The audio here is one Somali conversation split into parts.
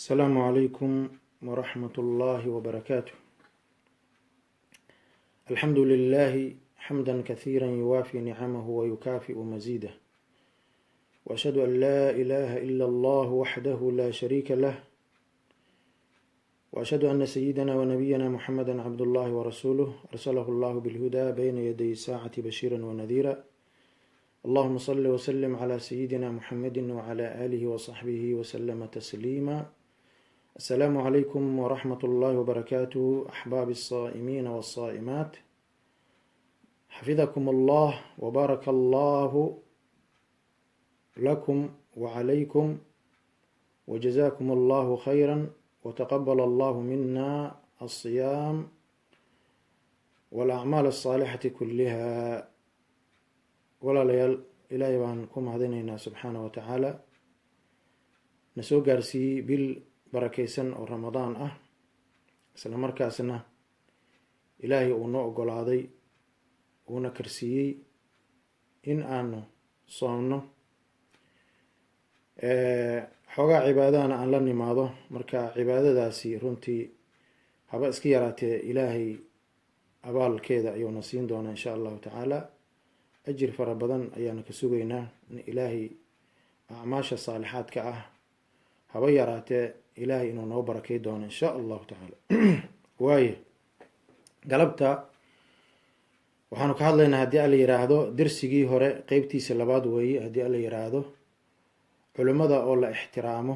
السلام عليكم ورحمة الله وبركاته. الحمد لله حمدا كثيرا يوافي نعمه ويكافئ مزيده، وأشهد أن لا إله إلا الله وحده لا شريك له، وأشهد أن سيدنا ونبينا محمدا عبد الله ورسوله، أرسله الله بالهدى بين يدي الساعة بشيرا ونذيرا. اللهم صل وسلم على سيدنا محمد وعلى آله وصحبه وسلم تسليما. السلام عليكم ورحمة الله وبركاته، أحباب الصائمين والصائمات، حفظكم الله وبارك الله لكم وعليكم، وجزاكم الله خيرا، وتقبل الله منا الصيام والأعمال الصالحة كلها. Walaalayaal, Ilaahay baan ku mahadinaynaa subxaana wa tacaala na soo gaarsiiyey bil barakeysan oo Ramadaan ah, isla markaasna Ilaahay uu noo ogolaaday, uuna karsiiyey in aanu soomno, xoogaa cibaadahana aan la nimaado. Marka cibaadadaasi runtii haba iska yaraatee, Ilaahay abaalkeeda ayuuna siin doonaa insha Allahu tacaala. Ajir fara badan ayaanu ka sugaynaa in Ilaahay acmaasha saalixaadka ah haba yaraatee Ilaahay inuu noo barakey doono insha Allahu tacaala. Waaye, galabta waxaanu ka hadlaynaa, haddii Alla yiraahdo, dersigii hore qeybtiisa labaad weeye, haddii Alla yiraahdo, culimmada oo la ixtiraamo,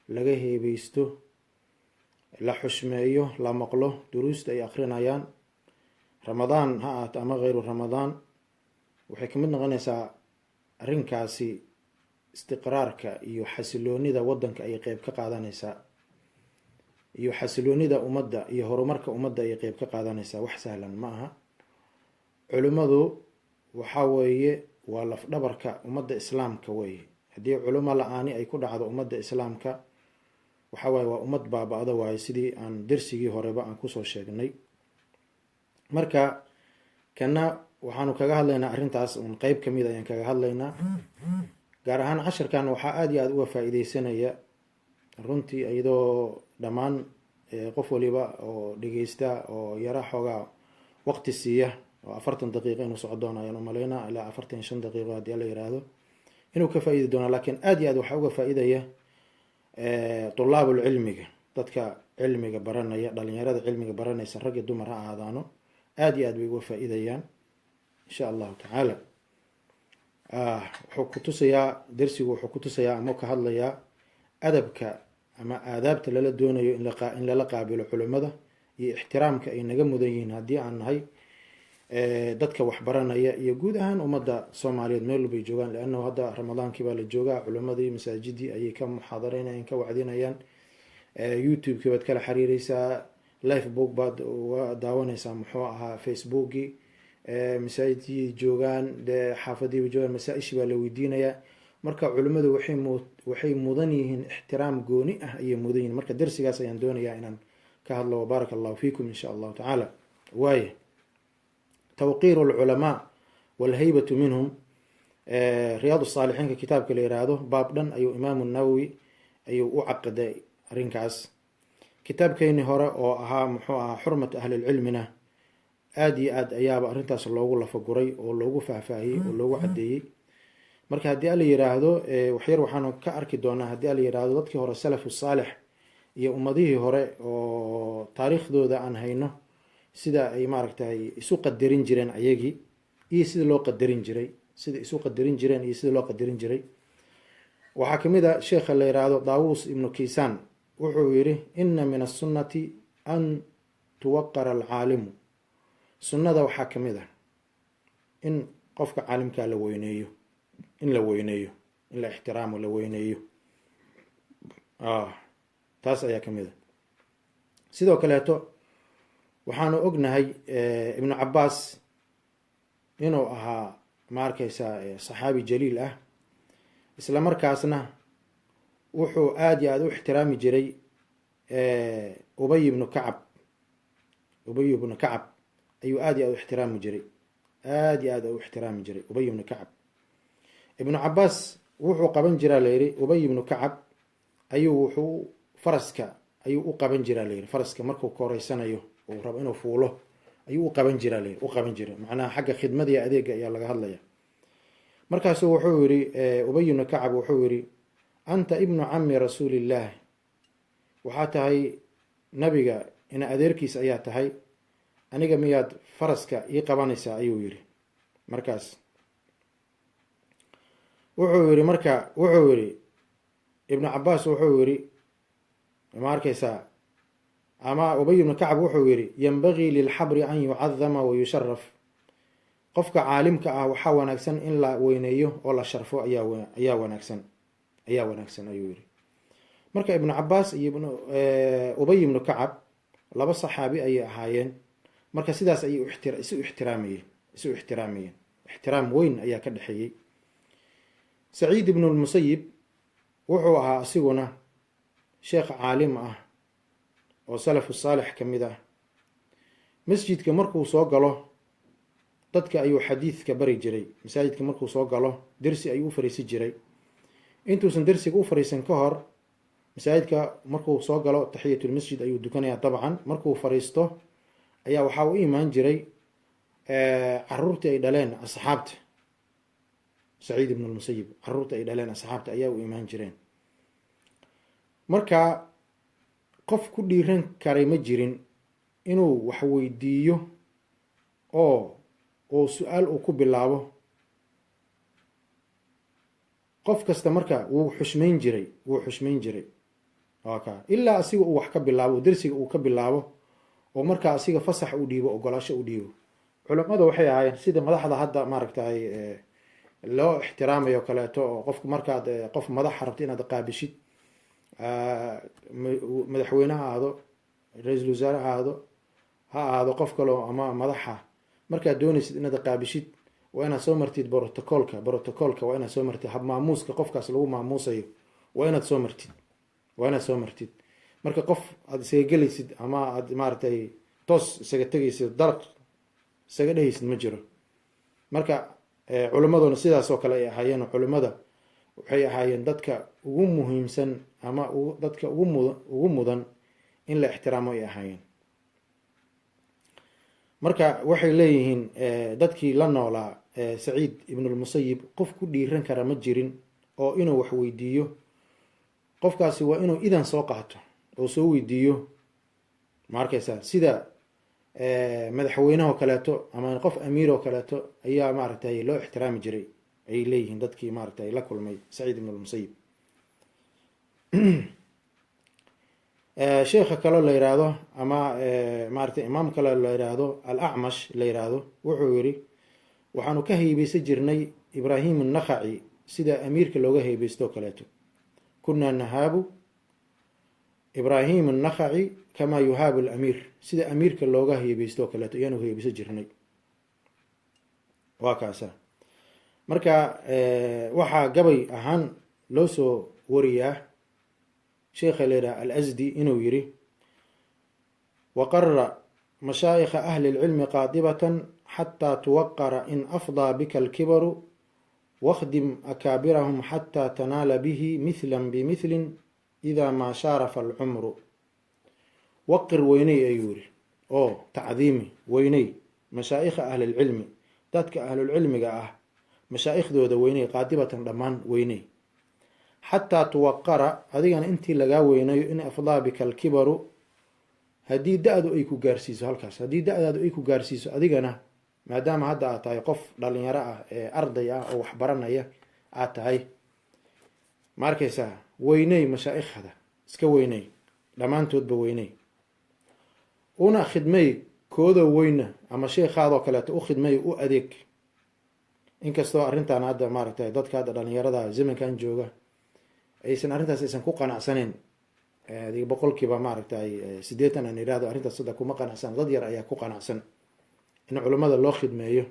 laga heebeysto, la xushmeeyo, la maqlo duruusta ay akrinayaan, Ramadaan ha ahaato ama kheyru Ramadaan. Waxay kamid noqonaysaa arrinkaasi istiqraarka iyo xasiloonida waddanka ayay qeyb ka qaadanaysaa, iyo xasiloonida ummadda iyo horumarka ummadda ayay qeyb ka qaadanaysaa. Wax sahlan ma aha. Culimmadu waxaa weeye waa lafdhabarka ummadda Islaamka weeye. Haddii culimo la-aani ay ku dhacdo ummadda Islaamka, waxa waaye waa ummad baaba-da waaye, sidii aan dersigii horeba aan kusoo sheegnay. Marka kana waxaanu kaga hadlaynaa arrintaas uun qeyb kamid ayaan kaga hadlaynaa. Gaar ahaan casharkan waxaa aada iyo aada uga faa-iideysanaya runtii, iyadoo dhammaan qof waliba oo dhegeysta oo yara xoogaa waqti siiya, oo 40 daqiiqo inuu soco doono ayaan umaleynaa, ilaa 45 daqiiqo haddii Alla yiraahdo, inuu ka faa-idi doono. Lakiin aada iyo aad waxaa uga faa-idaya tulaabulcilmiga, dadka cilmiga baranaya, dhalinyarada cilmiga baranaysa, rag iyo dumar ha ahaadaano, aada iyo aad bay uga faa-idayaan insha Allahu tacaala. Wuxuu kutusayaa dersigu, wuxuu kutusayaa ama ka hadlayaa adabka ama aadaabta lala doonayo in lala qaabilo culimada iyo ixtiraamka ay naga mudan yihiin haddii aan nahay dadka waxbaranaya iyo guud ahaan ummadda Soomaaliyeed meel walbay joogaan, liannahu hadda Ramadaankii baa la joogaa, culimadii masaajidii ayay ka muxaadareynayaan, ka wacdinayaan, YouTube-kii baad kala xiriireysaa, live baad uga daawanaysaa, muxuu ahaa, Facebookii, masaajidii joogaan, dee xaafadiiba joogaan, masaa-ishii baa la weydiinayaa. Marka culimmadu waxay mudan yihiin ixtiraam gooni ah ayay mudan yihiin. Marka dersigaas ayaan doonayaa inaan ka hadlo, wabaaraka Allahu fiikum insha Allahu tacaala. Waaya, tawqiir alculamaa walhaybatu minhum. Riyaad Saalixiinka kitaabka la yiraahdo baab dhan ayuu Imaamu Nawowi ayuu u caqiday arrinkaas. Kitaabkeyni hore oo ahaa, muxuu ahaa, xurmatu ahlilcilmina, aada iyo aad ayaaba arrintaas loogu lafaguray oo loogu faahfaahiyey oo loogu caddeeyey. Marka haddii Alla yiraahdo, waxyar waxaanu ka arki doonaa, haddii Alla yiraahdo, dadkii hore, salafu saalix, iyo ummadihii hore oo taariikhdooda aan hayno, sida ay maaragtay isu qadarin jireen ayagii iyo sida loo qadarin jiray, sida isu qadarin jireen iyo sida loo qadarin jiray. Waxaa kamid a sheekha la yiraahdo Daawus Ibnu Kiisaan, wuxuu yidhi: "Ina min asunnati an tuwaqara alcaalimu." Sunnada waxaa kamid ah in qofka caalimkaa la weyneeyo, in la weyneeyo, in la ixtiraamo, la weyneeyo, taas ayaa kamid a. Sidoo kaleeto waxaanu ognahay Ibnu Cabaas inuu ahaa, ma arkaysaa, saxaabi jaliil ah, isla markaasna wuxuu aada iyo aada u ixtiraami jiray Ubay ibnu Kacab. Ubay ibnu Kacab ayuu aada iyo aad u ixtiraami jiray, aada iyo aad u ixtiraami jiray Ubay ibnu Kacab. Ibnu Cabaas wuxuu qaban jiraa la yihi, Ubay ibnu Kacab ayuu wuxuu faraska ayuu u qaban jiraa layiri. Faraska markuu kooreysanayo uu rabo inuu fuulo ayuu u qaban jiraa layiri, u qaban jiray. Macnaha xagga khidmada iyo adeega ayaa laga hadlaya. Markaasuu wuxuu yidhi Ubay ibnu Kacab, wuxuu yidhi: "Anta ibnu cami rasuulillaah, waxaa tahay nabiga ina adeerkiis ayaa tahay, aniga miyaad faraska ii qabanaysaa?" ayuu yidhi. Markaas wuxuu yihi, marka wuxuu yihi Ibnu Cabaas, wuxuu yihi, ma arkaysaa, ama Ubay ibnu Kacab wuxuu yihi: "Yanbagii lilxabri an yucadama wayusharaf." Qofka caalimka ah waxaa wanaagsan in la weyneeyo oo la sharfo ayaa wanaagsan, ayaa wanaagsan, ayuu yihi. Marka Ibnu Cabaas iyo Ubay ibnu Kacab laba saxaabi ayay ahaayeen. Marka sidaas ayay isu ixtiraamayeen, ixtiraam weyn ayaa ka dhexeeyey. Saciid ibnu Lmusayib wuxuu ahaa asiguna sheekh caalim ah oo salafu saalix ka mid ah. Masjidka markuu soo galo dadka ayuu xadiidka bari jiray. Masaajidka markuu soo galo dersi ayuu u fariisan jiray. Intuusan dersiga u fariisan ka hor, masaajidka markuu soo galo taxiyatulmasjid ayuu dukanaya dabcan. Markuu fariisto ayaa waxaa u imaan jiray caruurtii ay dhaleen asxaabta. Saciid ibn Lmusayib caruurta ay dhaleen asxaabta ayaa u imaan jireen. Marka qof ku dhiiran karay ma jirin inuu wax weydiiyo oo su-aal uu ku bilaabo. Qof kasta marka wuu xushmayn jiray, wuu xushmayn jiray, waa ka ilaa asiga uu wax ka bilaabo, dersiga uu ka bilaabo, oo markaa asiga fasax uu dhiibo, ogolaasho uu dhiibo. Culammadu waxay ahaayeen sida madaxda hadda maaragtay loo ixtiraamayo kaleeto, oo qofku markaad qof madaxa rabto inaad qaabishid, madaxweyne ha ahaado, ra-iisul wasaare ha ahaado, ha ahaado qof kaleo ama madaxa, markaad doonaysid inaad qaabishid waa inaad soo martid protocolka. Protocolka waa inaad soo martid, hab maamuuska qofkaas lagu maamuusayo waa inaad soo martid, waa inaad soo martid. Marka qof aad isaga gelaysid ama aad maaragtay toos isaga tegaysid, daraq isaga dhehaysid ma jiro. Marka culimmaduna sidaas oo kale ay ahaayeen. Culimmada waxay ahaayeen dadka ugu muhiimsan ama dadka ugu mudan in la ixtiraamo ay ahaayeen. Marka waxay leeyihiin dadkii la noolaa Saciid Ibnulmusayib, qof ku dhiiran kara ma jirin oo inuu wax weydiiyo. Qofkaasi waa inuu idan soo qaato oo soo weydiiyo, ma arkaysaa, sida madaxweynehoo kaleeto ama qof amiir oo kaleeto ayaa maaragtay loo ixtiraami jiray, ayay leeyihiin dadkii maaragtay la kulmay Saciid Ibnulmusayib. Sheekha kaloo la yiraahdo ama maaragtay imaam kale la yiraahdo Alacmash la yiraahdo wuxuu yidhi: "Waxaanu ka heybeysan jirnay Ibraahim Annakhaci sida amiirka looga heybeysto kaleeto. Kunaa nahaabu Ibraahim Annakhaci kamaa yuhaabu alamiir, sida amiirka looga heybeysto kaleeto ayaanu heybeysan jirnay." Waa kaasa. Marka waxaa gabay ahaan loo soo wariyaa sheekha la yidhaha Alasdi inuu yiri: "Waqara mashaayikha ahli lcilmi qaadibatan xataa tuwaqara in afdaa bika alkibaru, wakhdim akaabirahum xataa tanaala bihi mithlan bimithlin idaa maa shaarafa alcumru." "Waqir," weyney ayuu yiri, oo tacdiimi, weyney mashaayikha ahlilcilmi, dadka ahlulcilmiga ah mashaa'ikhdooda weyney, qaadibatan, dhammaan weyney, xataa tuwaqara, adigana intii lagaa weynayo, in afdaa bika alkibaru, haddii da-du ay ku gaarsiiso halkaas, haddii da-daadu ay ku gaarsiiso adigana, maadaama hadda aad tahay qof dhalinyaro ah ee arday ah oo waxbaranaya aad tahay, ma arkaysaa, weyney mashaa'ikhda, iska weyney, dhammaantoodba weyney, una khidmey kooda weyna ama sheekhaadoo kaleeto u khidmey, u adeeg. Inkastoo arrintan hadda maaragtay dadka hadda dhalinyarada zamankan jooga aysan arrintaas aysan ku qanacsaneyn, 80% maaragtay aan yidhahdo, arrintaas hadda kuma qanacsan. Dad yar ayaa ku qanacsan in culimmada loo khidmeeyo,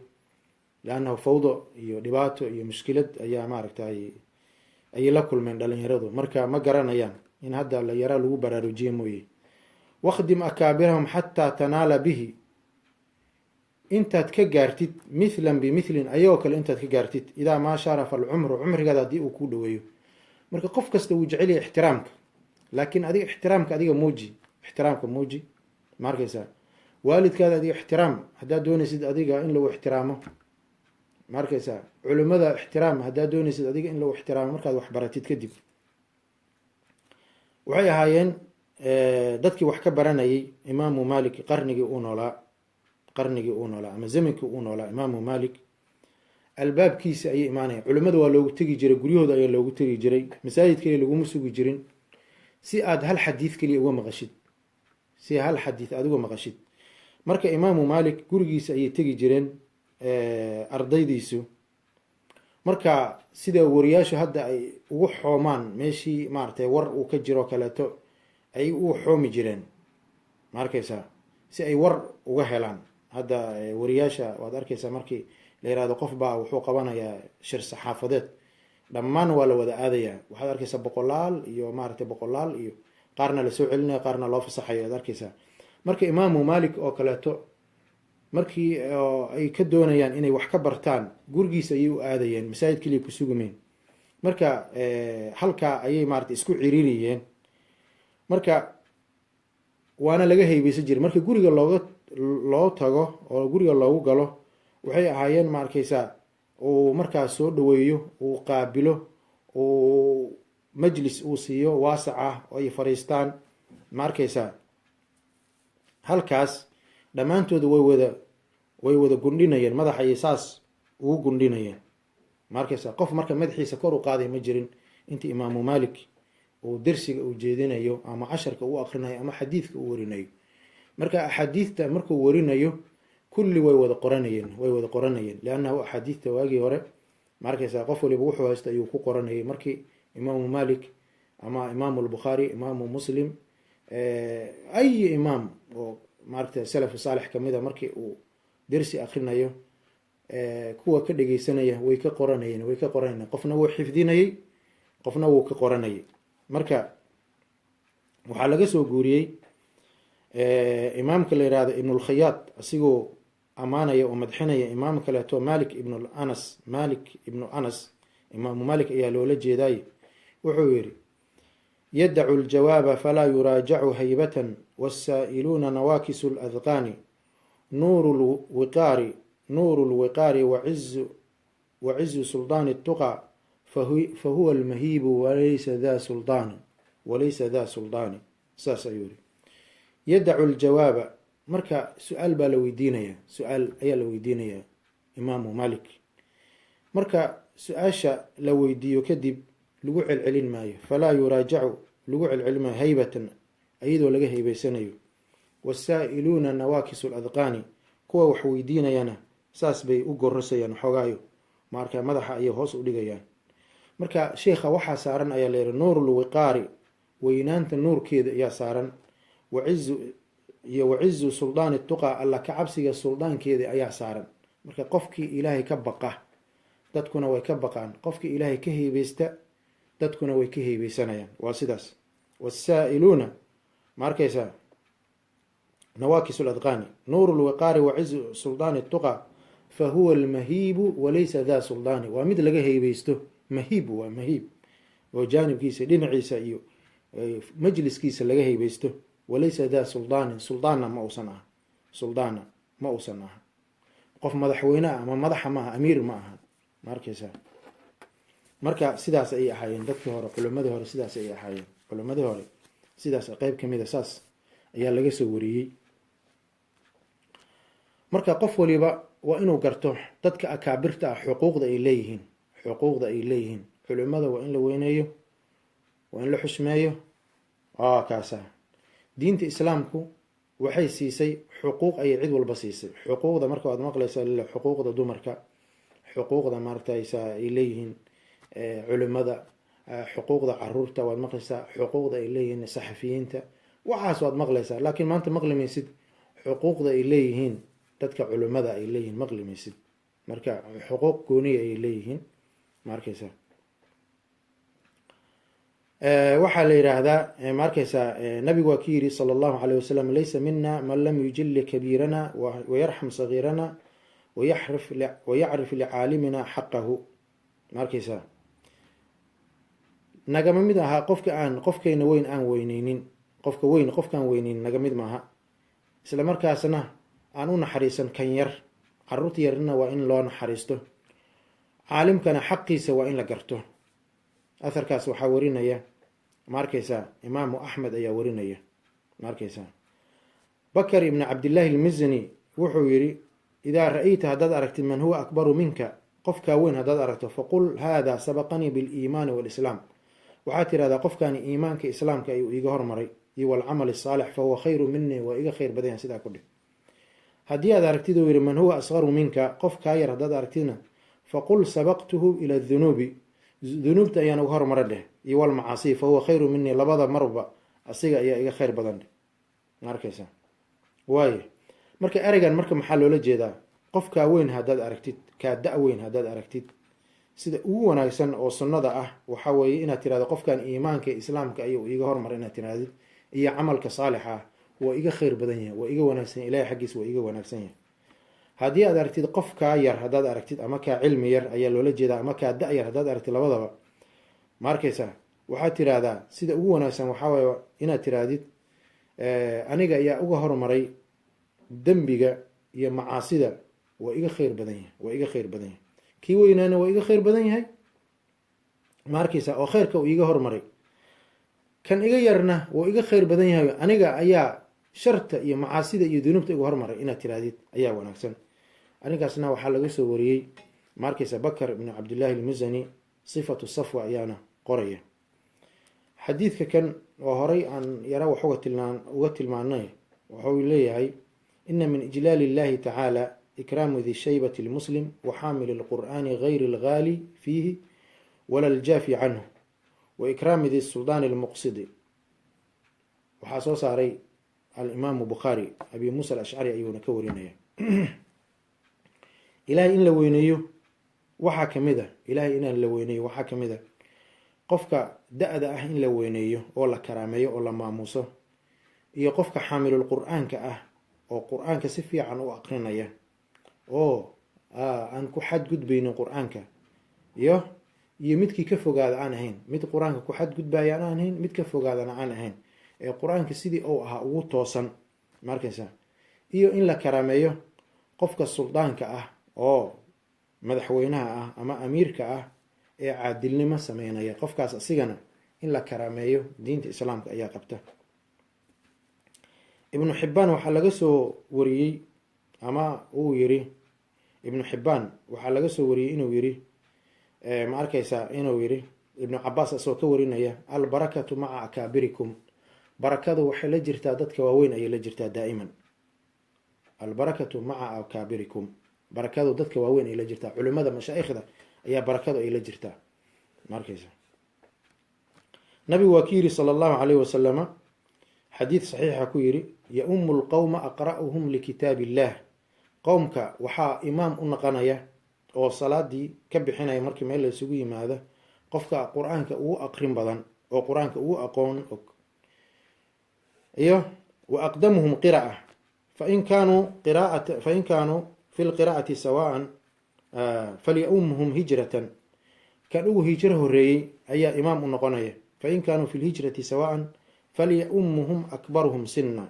leannahu fawdo iyo dhibaato iyo mushkilad ayaa maaragtay ayay la kulmeen dhalinyaradu. Marka ma garanayaan in hadda la yaraa lagu baraarujiye mooye. "Wakhdim akaabirahum xataa tanaala bihi," intaad ka gaartid, mithlan bimithlin, ayagoo kale intaad ka gaartid, idaa maa sharafa alcumru, cumrigaada haddii uu ku dhaweeyo. Marka qof kasta wuu jecel yahay ixtiraamka. Laakiin adiga ixtiraamka adiga muuji, ixtiraamka muuji. Ma arkaysaa? Waalidkaada adiga ixtiraam haddaad doonaysid adiga in lagu ixtiraamo. Ma arkaysaa? Culimada ixtiraam haddaad doonaysid adiga in lagu ixtiraamo markaad wax baratid kadib. Waxay ahaayeen dadkii wax ka baranayay Imaamu Malik qarnigii uu noolaa ama zamankii uu noolaa Imaamu Malik, albaabkiisa ayay imaanayaan. Culimada waa loogu tegi jiray, guryahooda ayaa loogu tegi jiray, masaajid kaliya laguma sugi jirin si aad hal xadiid kaliya uga maqashid, si hal xadiid aad uga maqashid. Marka Imaamu Malik gurigiisa ayay tegi jireen ardaydiisu. Marka sida wariyaashu hadda ay ugu xoomaan meeshii maaragtay war uu ka jiro kaleeto ay ugu xoomi jireen, ma arkaysaa, si ay war uga helaan. Hadda wariyaasha waad arkaysaa, markii la yihahdo qof baa wuxuu qabanayaa shir saxaafadeed, dhammaan waa la wada aadayaa. Waxaad arkaysaa boqolaal iyo maaragtay boqolaal iyo qaarna lasoo celinaya, qaarna loo fasaxayo aad arkaysaa. Marka Imaamu Malik oo kaleeto markii ay ka doonayaan inay wax ka bartaan, gurigiisa ayay u aadayeen, masaajid keliya ku sugumeen. Marka halkaa ayay maarata isku ciriiriyeen. Marka waana laga heybeysan jiray. Marka guriga loo tago oo guriga loogu galo, waxay ahaayeen, ma arkaysaa, uu markaas soo dhaweeyo, uu qaabilo, uu majlis uu siiyo waasac ah oo ay fariistaan. Ma arkaysaa? Halkaas dhammaantooda way wada gundhinayeen, madax ayay saas ugu gundhinayeen. Ma arkaysaa? Qof marka madaxiisa kor u qaaday ma jirin intii Imaamu Malik uu dersiga uu jeedinayo ama casharka uu akrinayo ama xadiidka uu warinayo. Marka axaadiidta markuu warinayo, kulli way wada qoranayeen, way wada qoranayeen, liannahu axaadiidta waagii hore, ma arkaysaa, qof waliba wuxuu haysta ayuu ku qoranayay. Markii Imaamu Malik ama Imaamu Lbukhaari, Imaamu Muslim, ay imaam oo maaragta salafu saalix kamida markii uu dersi akrinayo, kuwa ka dhegeysanaya way ka qoranayeen, way ka qoranayeen. Qofna wuu xifdinayey, qofna wuu ka qoranayay. Marka waxaa laga soo guuriyey imaamka la yihahdo Ibnulkhayaad, asigoo ammaanaya oo madxinaya imaam kaleeto, Malik ibnu Anas. Malik ibnu Anas, Imaamu Malik ayaa loola jeedaay. Wuxuu yihi: "Yadacu ljawaaba falaa yuraajacu haybatan, wاsaa'iluuna nawaakisu ladqaani, nuuru lwiqaari, nuuru lwiqaari wacizu suldaani الtuqa, fahuwa almahiibu walaysa da suldaani, walaysa da suldaani." Saas ayuu yihi. Yadacu ljawaaba, marka su-aal baa la weydiinaya, su-aal ayaa la weydiinaya Imaamu Malik. Marka su-aasha la weydiiyo kadib lagu celcelin maayo, falaa yuraajacu, lagu celcelin maayo, haybatan, iyadoo laga haybeysanayo. Wasaa'iluuna nawaakisu ladqaani, kuwa wax weydiinayana saas bay u gorosayaan xoogaayo, marka madaxa ayay hoos u dhigayaan. Marka sheikha waxaa saaran ayaa la yihi nuurulwiqaari, weynaanta nuurkeeda ayaa saaran, wacizu iyo wacizu suldaani tuqa, Alla ka cabsiga suldaankeeda ayaa saaran. Marka qofkii Ilaahay ka baqa, dadkuna way ka baqaan. Qofkii Ilaahay ka heybeysta, dadkuna way ka heybeysanayaan. Waa sidaas. Wasaa'iluuna, ma arkaysaa, nawaakis ladqaani, nuur lwiqaari wacizu suldaani tuqa, fahuwa almahiibu walaysa da suldaani. Waa mid laga heybeysto. Mahiib waa mahiib oo jaanibkiisa, dhinaciisa iyo majliskiisa laga heybeysto. Walaysa da suldaanin, suldaanna ma uusan aha, suldaanna ma uusan aha. Qof madaxweyne ah ama madaxa ma aha, amiir ma aha. Ma arkeysaa? Marka sidaas ayay ahaayeen dadkii hore, culimadii hore sidaas ayay ahaayeen. Culimadii hore sidaas qeyb kamida saas ayaa laga soo wariyey. Marka qof waliba waa inuu garto dadka akaabirta ah xuquuqda ay leeyihiin, xuquuqda ay leeyihiin. Culimada waa in la weyneeyo, waa in la xushmeeyo. Waa kaasa. Diinta Islaamku waxay siisay xuquuq ayay cid walba siisay. Xuquuqda marka waad maqlaysaa, xuquuqda dumarka, xuquuqda maaragtaysa ay leeyihiin culimada, xuquuqda caruurta waad maqlaysaa, xuquuqda ay leeyihiin saxafiyiinta, waxaas waad maqlaysaa. Laakiin maanta maqli maysid xuquuqda ay leeyihiin dadka culimada ay leeyihiin, maqli maysid. Marka xuquuq gooniya ayay leeyihiin. Ma arkeysaa? Waxaa la yidhaahdaa, ma arkeysaa, nabigu waa ki yidhi sala Allahu alayh wasalam: "Laysa mina man lam yujili kabiirana wayarxam sagiirana wayacrif licaalimina xaqahu." Ma arkeysaa? Nagama mid ahaa qofka aan qofkayna weyn aan weyneynin. Qofka weyn qofkaan weyneynin naga mid maaha, isla markaasna aan u naxariisan kan yar. Caruurta yarna waa in loo naxariisto, caalimkana xaqiisa waa in la garto. Atharkaas waxaa warinaya, ma arkaysaa, Imaamu Axmed ayaa warinaya, ma arkaysaa. Bakar ibni Cabdillaahi Almizani wuxuu yidhi: "Idaa ra'ayta, haddaad aragtid, man huwa akbaru minka, qofkaa weyn haddaad aragto, faqul: haadaa sabaqanii biliimaani walislaam. Waxaad tirahdaa: qofkaani iimaanka, Islaamka ayuu iiga hormaray iyo walcamal asaalix, fahuwa khayru minii, waa iga khayr badan yahay. Sidaa ku dheh. Haddii aad aragtid, uu yihi, man huwa asqaru minka, qof kaa yar haddaad aragtidna, faqul: sabaqtuhu ila dunuubi, dunuubta ayaan uga hormara dheh, iyo walmacaasi, fahuwa khayru minii. Labada marba asiga ayaa iga khayr badan dheh. Ma arkaysaa? Waayo, marka ereygan marka maxaa loola jeedaa? Qofkaa weyn haddaad aragtid, kaa da- weyn haddaad aragtid, sida ugu wanaagsan oo sunnada ah waxaa weeye inaad tirahdo: qofkan iimaanka, Islaamka ayuu iiga hormaray, inaad tirahdid, iyo camalka saalixa ah, waa iga khayr badan yahay, waa iga wanaagsan yahay, Ilahay xaggiisa waa iga wanaagsan yahay. Haddii aad aragtid qof kaa yar haddaad aragtid, ama kaa cilmi yar ayaa loola jeedaa, ama kaa da- yar haddaad aragtid, labadaba, ma arkaysaa, waxaad tiraahdaa sida ugu wanaagsan waxaa waye inaad tirahdid: aniga ayaa uga hormaray dembiga iyo macaasida, waa iga khayr badan yahay, waa iga khayr badan yahay. Kii weynaana waa iga khayr badan yahay, ma arkaysaa, oo khayrka uu iiga hormaray. Kan iga yarna wuu iga khayr badan yahay, aniga ayaa sharta iyo macaasida iyo dunuubta iga hormaray, inaad tirahdid ayaa wanaagsan. Arrinkaasna waxaa laga soo wariyey, ma arkaysa, Bakar ibnu Cabdillahi Almusani. Sifatu Safwa ayaana qoraya xadiidka kan oo horay aan yara wax uga tilmaanay. Wuxuu leeyahay: "Ina min ijlaal illahi tacaala ikraamu di shaybati lmuslim wa xaamili lqur'aani gayri algaali fiihi wala aljaafi canhu wa ikraami di suldaani lmuqsidi." Waxaa soo saaray Alimaamu Bukhaari, Abi Muusa Alashcari ayuuna ka warinaya. Ilahay in la weyneeyo waxaa kamid a, Ilahay inaan la weyneeyo waxaa kamid a qofka da-da ah in la weyneeyo oo la karaameeyo oo la maamuuso, iyo qofka xaamilul qur-aanka ah oo Qur-aanka si fiican u aqrinaya oo aan ku xadgudbaynin Qur-aanka, iyo midkii ka fogaada aan ahayn, mid Qur-aanka ku xadgudbaya aan ahayn, mid ka fogaadana aan ahayn, ee Qur-aanka sidii uu ahaa ugu toosan, markaysa. Iyo in la karaameeyo qofka suldaanka ah oo madaxweynaha ah ama amiirka ah ee caadilnimo sameynaya, qofkaas asigana in la karaameeyo diinta Islaamka ayaa qabta. Ibnu Xibbaan waxaa laga soo wariyey, ama uu yiri, Ibnu Xibbaan waxaa laga soo wariyey inuu yiri, ma arkaysaa, inuu yiri Ibnu Cabaas asagoo ka warinaya: "Albarakatu maca akaabirikum." Barakadu waxay la jirtaa dadka waaweyn ayay la jirtaa daa'iman. "Albarakatu maca akaabirikum", barakadu dadka waaweyn ay la jirtaa, culimada, mashaa'ikhda ayaa barakadu ay la jirtaa, ma arkaysa. Nabigu waa ki yiri sala Allahu alayh wasalama, xadiid saxiixa ku yiri: "Yaumu lqowma aqra'uhum likitaab illah." Qowmka waxaa imaam u noqonaya oo salaadii ka bixinaya markii meel la isugu yimaado qofka Qur-aanka ugu aqrin badan oo Qur-aanka ugu aqoon og, iyo wa aqdamuhum qira'a. Fain kaanuu fi lqira'ati sawaan falyaumhum hijratan, kan ugu hijro horeeyey ayaa imaam u noqonaya. Fain kaanuu fi lhijrati sawaan falyaumuhum akbaruhum sina.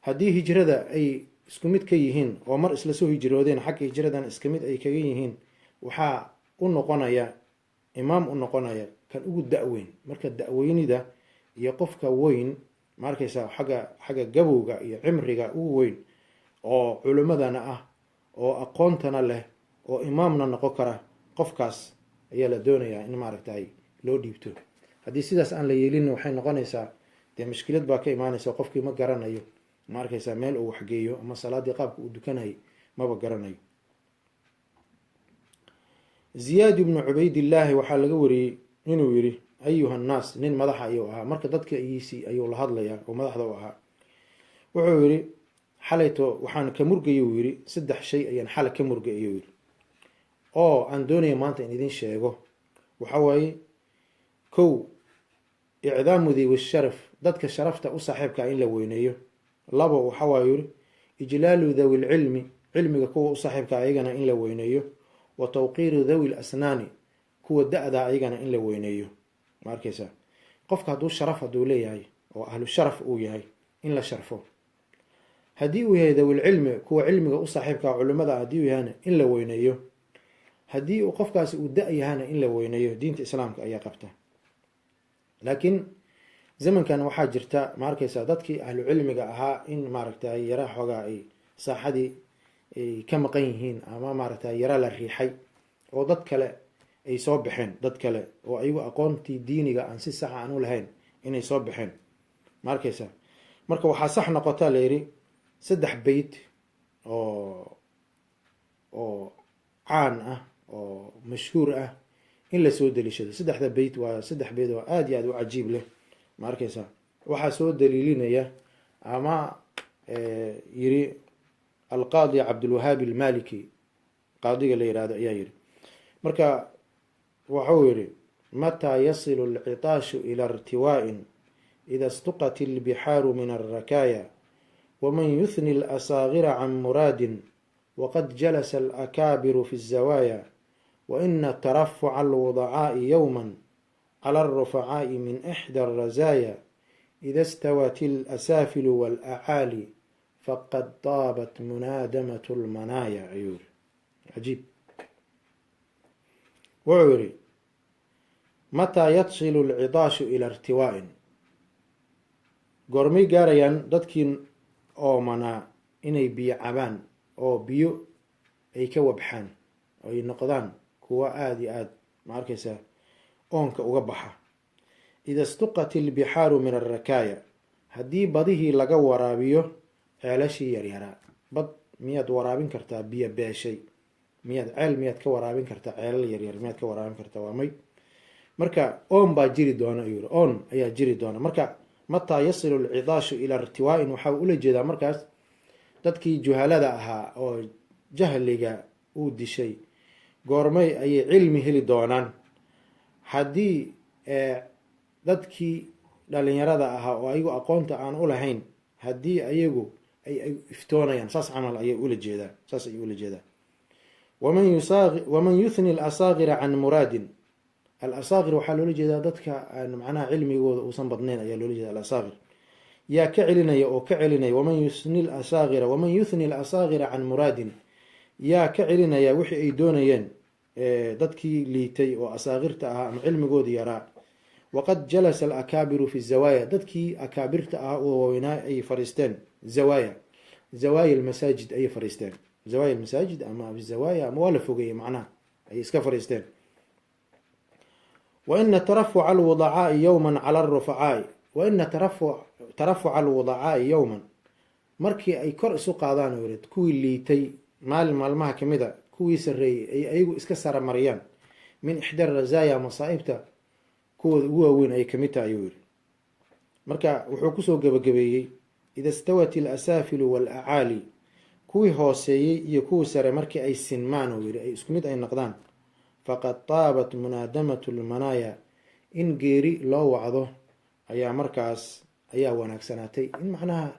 Haddii hijrada ay isku mid ka yihiin oo mar isla soo hijroodeen, xagga hijradan iska mid ay kaga yihiin, waxaa u noqonaya imaam u noqonaya kan ugu da-weyn. Marka da-weynida iyo qofka weyn, ma arkaysaa, xagga gabowga iyo cimriga ugu weyn oo culimmadana ah oo aqoontana leh oo imaamna noqon kara, qofkaas ayaa la doonayaa in maaragtay loo dhiibto. Haddii sidaas aan la yeelin, waxay noqonaysaa dee mushkilad baa ka imaanaysa. Qofkii ma garanayo, ma arkaysaa, meel uu waxgeeyo ama salaadii qaabka uu dukanayay maba garanayo. Ziyaad ibnu Cubaydillaahi waxaa laga wariyey inuu yiri: "Ayuha annaas." Nin madaxa ayuu ahaa, marka dadka iisi ayuu la hadlayaa oo madaxda u ahaa. Wuxuu yiri: "Xalayto waxaan ka murgay," uu yiri, "saddex shay ayaan xalay ka murgay," ayuu yiri, "oo aan doonaya maanta in idin sheego. Waxa waaye: kow, icdaamu dawi sharaf, dadka sharafta u saaxiibkaa in la weyneeyo. Labo, waxa waaye, yiri, ijlaalu dawi lcilmi, cilmiga kuwa u saaxiibka ayagana in la weyneeyo, wa tawqiiru dawi lasnaani, kuwa da-da ayagana in la weyneeyo." Ma arkeysaa, qofka hadduu sharaf hadduu leeyahay oo ahlu sharaf uu yahay, in la sharfo. Haddii uu yahay dawilcilmi, kuwa cilmiga u saaxiibkaa culimada haddii uu yahana, in la weyneeyo. Haddii uu qofkaasi uu da- yahana, in la weyneeyo. Diinta Islaamka ayaa qabta. Laakiin zamankan waxaa jirta, ma arkeysaa, dadkii ahlu cilmiga ahaa in maaragtay yara xoogaa ay saaxadii ay ka maqan yihiin, ama maaragtay yara la riixay oo dad kale ay soo baxeen, dad kale oo ayagu aqoontii diiniga aan si saxa aan u lahayn inay soo baxeen, ma arkeysaa. Marka waxaa sax noqotaa la yidhi saddex beyt oo caan ah oo mashhuur ah in lasoo daliishado. Saddexda beyt waa saddex beyt oo aada iyo aada u cajiib leh, ma arkeysaa. Waxaa soo daliilinaya ama yiri Alqaadi Cabdulwahaab Almaliki, qaadiga la yihahdo ayaa yiri. Marka waxuu yihi: "Mataa yasilu alcitaashu ila irtiwaa'in ida istuqat albixaaru min alrakaaya, waman yuthni alasaagira can muraadin waqad jalasa alakaabiru fi الzawaaya, waina tarafuca alwudacaa'i yowma cala alrufacaa'i min ixda alrazaaya, ida stawat alasaafilu walacaali faqad taabat munaadamat lmanaaya." Ayuu yiri. Cajiib. Wuxuu yihi: "Mataa yasilu alcidaashu ila irtiwaa'in?" Goormay gaarayaan dadkii oomanaa inay biyo cabaan oo biyo ay ka wabxaan oo ay noqdaan kuwa aada iyo aada, ma arkaysaa, oonka uga baxa? "Ida istuqat ilbixaaru min alrakaaya", haddii badihii laga waraabiyo ceelashii yaryaraa. Bad miyaad waraabin kartaa biyo beeshay? Miyaad ceel miyaad ka waraabin kartaa? Ceelal yaryar miyaad ka waraabin kartaa? Waa may. Marka oon baa jiri doona, ayuu yiri, oon ayaa jiri doona. Marka "mataa yasilu alcidaashu ilaa irtiwaa-in" waxaa ula jeedaa markaas dadkii juhalada ahaa oo jahliga uu dishay, goormay ayay cilmi heli doonaan haddii dadkii dhalinyarada ahaa oo ayagu aqoonta aan u lahayn haddii ayagu ay iftoonayaan? Saas camal ayay ula jeedaa, saas ayay ula jeedaa. "Waman yuthni alasaakira can muraadin". Alasaakir waxaa loola jeedaa dadka aan macnaha cilmigooda uusan badnayn ayaa loola jeeda alasaakir. Yaa ka celinaya oo ka celinaya? Waman yusni lasaakira, "waman yuthni alasaakira can muraadin", yaa ka celinaya wixii ay doonayeen dadkii liitay oo asaakirta ahaa ama cilmigooda yaraa? "Waqad jalasa alakaabiru fi zawaaya", dadkii akaabirta ahaa oo waaweynaa ay fariisteen zawaaya, zawaaya almasaajid ayay fariisteen, zawaaya almasaajid ama zawaaya ama waa la fogeeyey macnaha ayay iska fariisteen. "Waina tarafuca alwudacaai yowma cala arufacaai", "waina tarafuca alwudacaai yowman", markii ay kor isu qaadaan oo yiri kuwii liitay maalin maalmaha kamid a kuwii sarreeyey ay ayagu iska saramariyaan, "min ixda razaaya", masaa'ibta kuwooda ugu waaweyn ayay kamid tahay, ayuu yiri. Marka wuxuu kusoo gebagabeeyey "ida stawat alasaafilu waalacaali", kuwii hooseeyey iyo kuwii sare markii ay sinmaan oo yiri, ay isku mid ay noqdaan, "faqad taabat munaadamatu lmanaaya", in geeri loo wacdo ayaa markaas ayaa wanaagsanaatay. In macnaha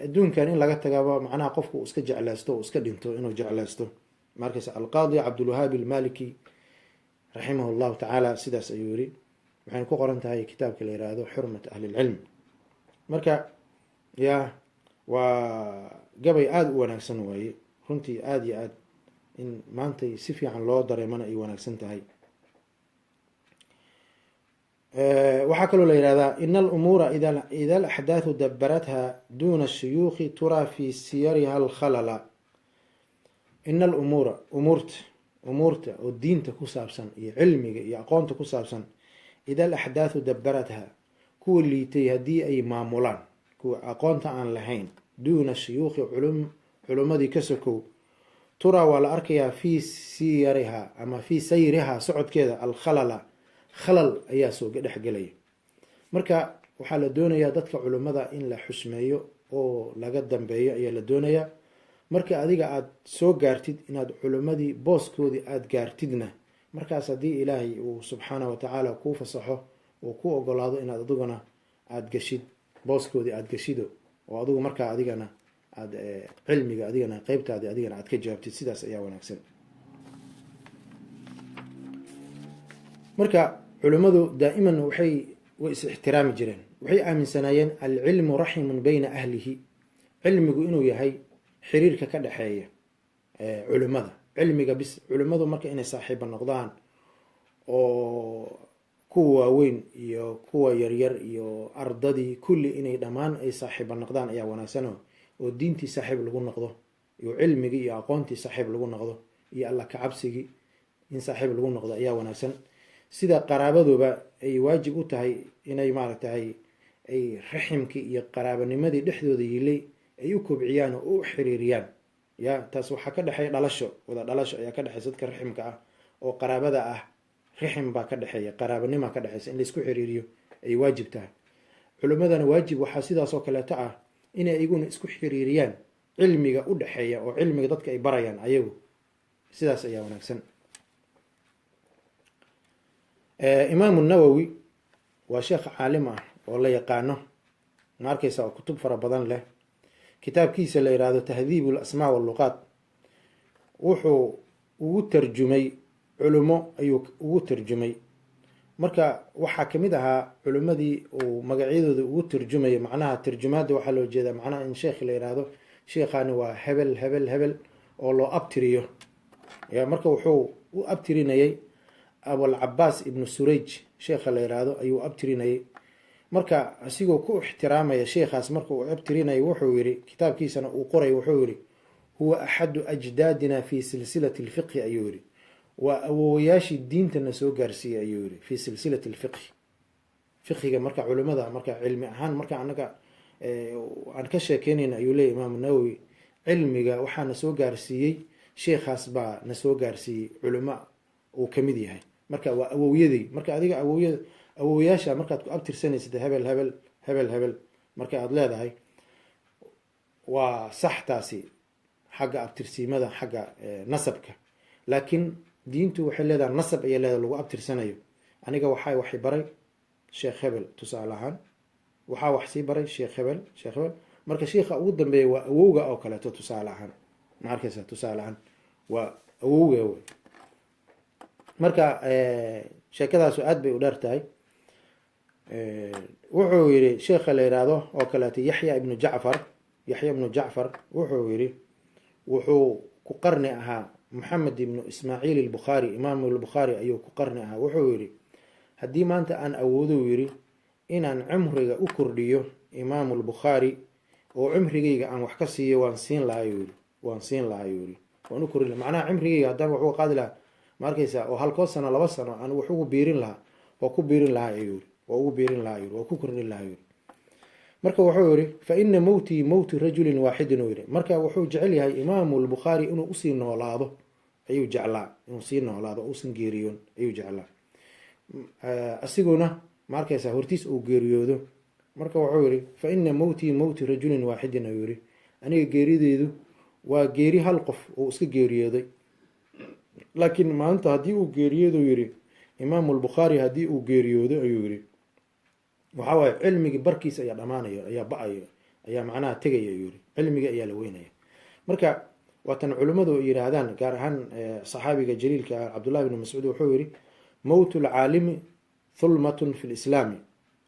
adduunkan in laga tagaba, macnaha qofku uu iska jeclaysto oo iska dhinto inuu jeclaysto markaas. Alqaadi Cabdulwahaab Almaliki raximah llahu tacaala sidaas ayuu yiri. Waxayna ku qoran tahay kitaabka la yihahdo Xurmat Ahlilcilm. Marka ya waa gabay aada u wanaagsan waaye runtii, aada iyo aad in maantay si fiican loo dareemana ay wanaagsan tahay. Waxaa kaloo la yihahdaa: "Ina alumuura ida alaxdaathu dabaratha duna shuyuukhi turaa fi siyariha alkhalala". Ina alumuura, umuurta, umuurta oo diinta ku saabsan iyo cilmiga iyo aqoonta ku saabsan, "ida alaxdaathu dabaratha", kuwa liitay haddii ay maamulaan, kuwa aqoonta aan lahayn, "duuna shuyuukhi", culummadii ka sokow, "turaa", waa la arkayaa, "fii siyariha" ama "fii sayriha", socodkeeda, "alkhalala", khalal ayaa soo dhexgelaya. Marka waxaa la doonayaa dadka culimmada in la xusmeeyo oo laga dambeeyo ayaa la doonayaa. Marka adiga aada soo gaartid inaad culimmadii booskoodii aada gaartidna, markaas haddii Ilaahay uu subxaanah watacaala kuu fasaxo oo ku ogolaado inaad adiguna aada gashid booskoodii, aada gashido oo adigu markaa adigana aada cilmiga adigana qeybtaadi adigana aad ka jawaabtid, sidaas ayaa wanaagsan. Marka Culimmadu daa'iman way is ixtiraami jireen. Waxay aaminsanaayeen alcilmu raximun bayna ahlihi, cilmigu inuu yahay xiriirka ka dhexeeya culimmada, cilmiga bis. Culimmadu marka inay saaxiiba noqdaan oo kuwa waaweyn iyo kuwa yaryar iyo ardadii kulli inay dhammaan ay saaxiiba noqdaan ayaa wanaagsano, oo diintii saaxiib lagu noqdo, iyo cilmigii iyo aqoontii saaxiib lagu noqdo, iyo Alla kacabsigii in saaxiib lagu noqdo ayaa wanaagsan. Sida qaraabaduba ay waajib u tahay inay maaragtay ay raximkii iyo qaraabanimadii dhexdooda yilay ay u kobciyaan oo u xiriiriyaan. Ya, taas waxaa ka dhexeeya dhalasho, wada dhalasho ayaa ka dhexeysa dadka raximka ah oo qaraabada ah. Raxim baa ka dhexeeya, qaraabanimaa ka dhexeysa, in laisku xiriiriyo ay waajib tahay. Culimmadana waajib waxaa sidaasoo kaleeto ah inay iyaguna isku xiriiriyaan cilmiga u dhexeeya oo cilmiga dadka ay barayaan ayagu. Sidaas ayaa wanaagsan. Imaamu Nawowi waa sheekh caalim ah oo la yaqaano, ma arkeysa, oo kutub fara badan leh. Kitaabkiisa la yihahdo Tahdiib Alasmaa Walluqaat wuxuu ugu tarjumay culimo ayuu ugu tarjumay. Marka waxaa kamid ahaa culimmadii uu magacyadooda ugu tarjumayay. Macnaha tarjumaadda waxaa loo jeedaa macnaha in sheekh la yihahdo sheekhaani waa hebel, hebel, hebel, oo loo abtiriyo. Ya, marka wuxuu u abtirinayay Abulcabaas Ibnu Surayj sheekha la yihahdo ayuu abtirinayay. Marka asigoo ku ixtiraamaya sheekhaas, marka uu abtirinayay, wuxuu yihi, kitaabkiisana uu qoray, wuxuu yihi: "Huwa axadu ajdaadina fi silsilati alfiqhi," ayuu yihi. "Waa awowayaashii diintana soo gaarsiiyey," ayuu yihi, "fi silsilati alfiqhi," fiqhiga. Marka culimada, marka cilmi ahaan marka anaga aan ka sheekeynayna, ayuu leeyay Imaamu Nawowi, cilmiga waxaana soo gaarsiiyey sheekhaas baa na soo gaarsiiyey, culimo uu kamid yahay. Marka waa awowyadii. Marka adiga awowyada, awowayaasha markaad ku abtirsanaysid, hebel, hebel, hebel, hebel, marka aada leedahay, waa sax taasi xagga abtirsiimada, xagga nasabka. Laakiin diintu waxay leedahay nasab ayay leedahay lagu abtirsanayo. Aniga waxaa waxay baray sheekh hebel, tusaale ahaan, waxaa wax sii baray sheekh hebel, sheekh hebel. Marka sheikha ugu dambeeya waa awowga oo kaleeto, tusaale ahaan, ma arkaysa, tusaale ahaan waa awowga wey. Marka sheekadaasu aad bay u dheer tahay. Wuxuu yihi sheekha la yihahdo oo kaleeto Yaxya Ibnu Jacfar, Yaxya Ibnu Jacfar wuxuu yihi, wuxuu ku qarni ahaa Maxamed Ibnu Ismaaciil Albukhaari, Imaam Albukhaari ayuu ku qarni ahaa. Wuxuu yihi: "Haddii maanta aan awoodo," yidhi, "inaan cumriga u kordhiyo Imaamu Albukhaari oo cumrigayga aan wax ka siiyo, waan siin lahaa," yuu yihi, "waan siin lahaa," yuu yihi, "waan u kordhin laha." Macnaha cimrigayga haddaan wax uga qaadi lahaa, ma arkaysaa, oo halkoo sano, 2 sano aan wax ugu biirin lahaa, waa ku biirin lahaa, ayuu yiri, waa ugu biirin lahaa yiri, waa ku kordhin lahaa, yiri. Marka wuxuu yihi: "Fa ina mowtii mowtu rajulin waaxidin," uu yihi. Marka wuxuu jecel yahay Imaamu Lbukhaari inuu usii noolaado ayuu jeclaa, inuu sii noolaado, uusan geeriyoon ayuu jeclaa, asiguna, ma arkaysaa, hortiis uu geeriyoodo. Marka wuxuu yihi: "Fa ina mowtii mowtu rajulin waaxidin," ayuu yihi. "Aniga geerideedu waa geeri hal qof uu iska geeriyooday, laakiin maanta haddii uu geeriyoodo," yihi, "Imaamu Lbukhaari haddii uu geeriyoodo," ayuu yihi, "waxaa waaye cilmigii barkiisa ayaa dhamaanaya, ayaa ba-ayo, ayaa macnaha tegaya," ayuu yihi, "cilmigii ayaa la weynaya." Marka waatan culimmadu ay yihaahdaan, gaar ahaan saxaabiga jaliilka ah Cabdullahi bni Mascuud, wuxuu yihi: "Mowtu lcaalimi thulmatun fi lislaami,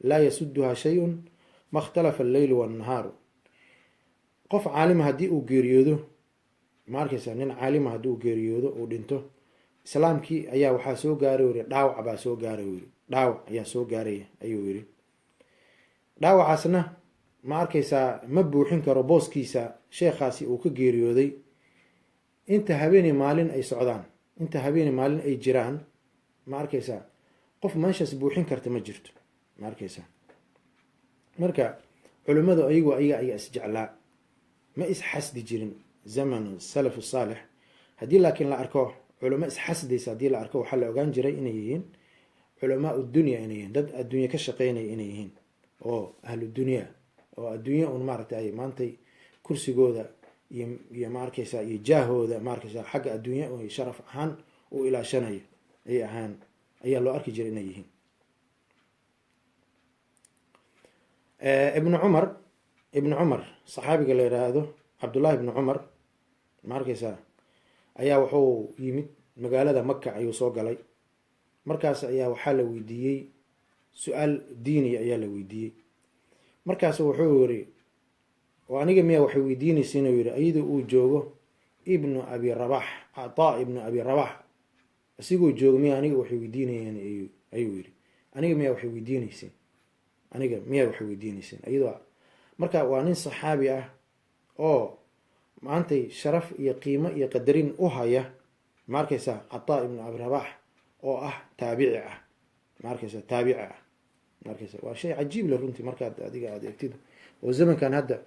laa yasuduha shayun ma ikhtalafa alleylu wannahaaru." Qof caalima haddii uu geeriyoodo, ma arkaysa, nin caalima haddii uu geeriyoodo, uu dhinto, islaamkii ayaa waxaa soo gaaray, yiri, dhaawac baa soo gaaray, yiri, dhaawac ayaa soo gaaraya, ayuu yiri. Dhaawacaasna, ma arkaysaa, ma buuxin karo booskiisa sheekhaasi uu ka geeriyooday inta habeeni maalin ay socdaan, inta habeeni maalin ay jiraan. Ma arkaysaa, qof meeshaas buuxin karta ma jirto, ma arkaysaa. Marka culimmadu ayaga ayaa isjeclaa, ma isxasdi jirin zaman salaf saalix. Haddii laakiin la arko culimo isxasdaysa, haddii la arko, waxaa la ogaan jiray inay yihiin culamaa dunya, inay yihiin dad adduunye ka shaqeynaya, inay yihiin oo ahlu dunya, oo adduunya un maaragtay maantay kursigooda iyo ma arkaysa iyo jaahooda, ma arkaysa, xagga adduunya sharaf ahaan u ilaashanayo ay ahaan ayaa loo arki jiray inay yihiin. Ibnu Cumar, Ibnu Cumar, saxaabiga la yiraahdo Cabdullahi Ibnu Cumar, ma arkaysaa, ayaa wuxuu yimid magaalada Maka ayuu soo galay. Markaas ayaa waxaa la weydiiyey su-aal diiniya ayaa la weydiiyey. Markaas wuxuu yiri, oo aniga miyaa waxay weydiinaysa inuu yihi iyadoo uu joogo Ibnu Abi Rabax, Cataa Ibnu Abi Rabax isigoo joogo, miya aniga waxay weydiinayeen? Ayuu yiri, aniga miyaa waxay weydiineyseen? Aniga miyaa waxay weydiineyseen? Iyadoo marka waa nin saxaabi ah oo maantay sharaf iyo qiimo iyo qadarin u haya, ma arkaysaa, Cataa Ibnu Abi Rabax oo ah taabici ah, ma arkaysa, taabici ah, ma arkaysa. Waa shay cajiib leh runtii markaad adiga aada eegtid, oo zamankan hadda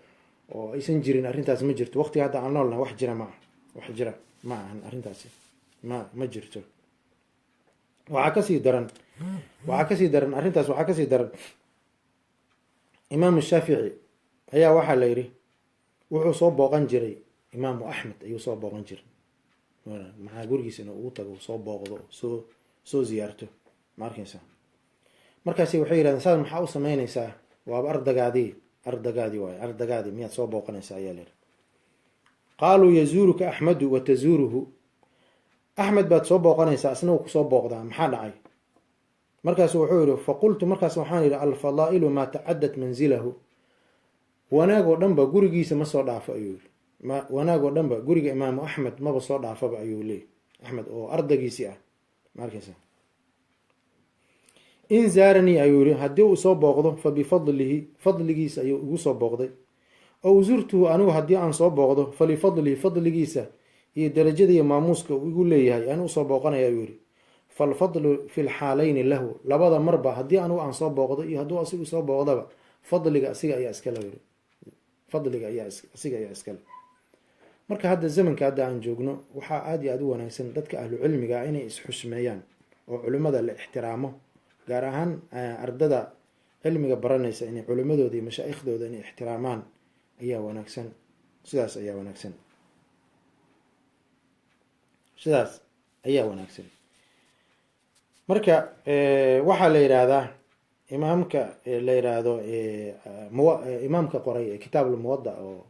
oo aysan jirin arrintaas ma jirto. Waqtiga hadda aan noolnahay wax jira ma aha, wax jira ma ahan arrintaasi, ma jirto. Waxaa kasii daran arrintaas, waxaa kasii daran Imaamu Shaafici ayaa waxaa la yidhi wuxuu soo booqan jiray Imaamu Axmed ayuu soo booqan jiray, maxaa gurigiisa inuu ugu tago, soo booqdo, soo ziyaarto, ma arkaysa. Markaasi waxay yidhahdeen, saas maxaa u sameynaysaa? Waaba ardagaadii, ardagaadii waay, ardagaadii miyaad soo booqanaysaa? Ayaa la yidhi. Qaaluu yazuuruka Axmedu wa tazuuruhu, Axmed baad soo booqanaysaa, asna wuu kusoo booqdaa, maxaa dhacay? Markaasu wuxuu yihi, faqultu, markaas waxaan yidhi, alfadaa'ilu maa tacadat manzilahu, wanaag oo dhan ba gurigiisa ma soo dhaafo, ayuu yihi. Wanaag oo dhan ba guriga Imaamu Axmed maba soo dhaafaba, ayuu leeyay, Axmed oo ardaygiisii ah, ma arkaysa. In zaaranii, ayuu yihi, haddii uu soo booqdo, fa bifadlihi, fadligiisa ayuu igu soo booqday, ow zurtuhu, anigu haddii aan soo booqdo, falifadlihi, fadligiisa iyo darajada iyo maamuuska uu igu leeyahay anu usoo booqanaya, ayuu yihi. Falfadlu fi lxaalayni lahu, labada marba haddii anigu aan soo booqdo iyo hadduu asigu soo booqdaba, fadliga asiga ayaa iskale yiri, fadliga ayaa asiga ayaa iskale. Marka hadda zamanka hadda aan joogno waxaa aada iyo aada u wanaagsan dadka ahlu cilmiga ah inay isxushmeeyaan oo culimmada la ixtiraamo, gaar ahaan ardada cilmiga baranaysa inay culimmadooda iyo mashaaikhdooda inay ixtiraamaan ayaa wanaagsan. Sidaas ayaa wanaagsan, sidaas ayaa wanaagsan. Marka waxaa la yidhaahdaa imaamka la yidhaahdo, imaamka qoray kitaab almuwada oo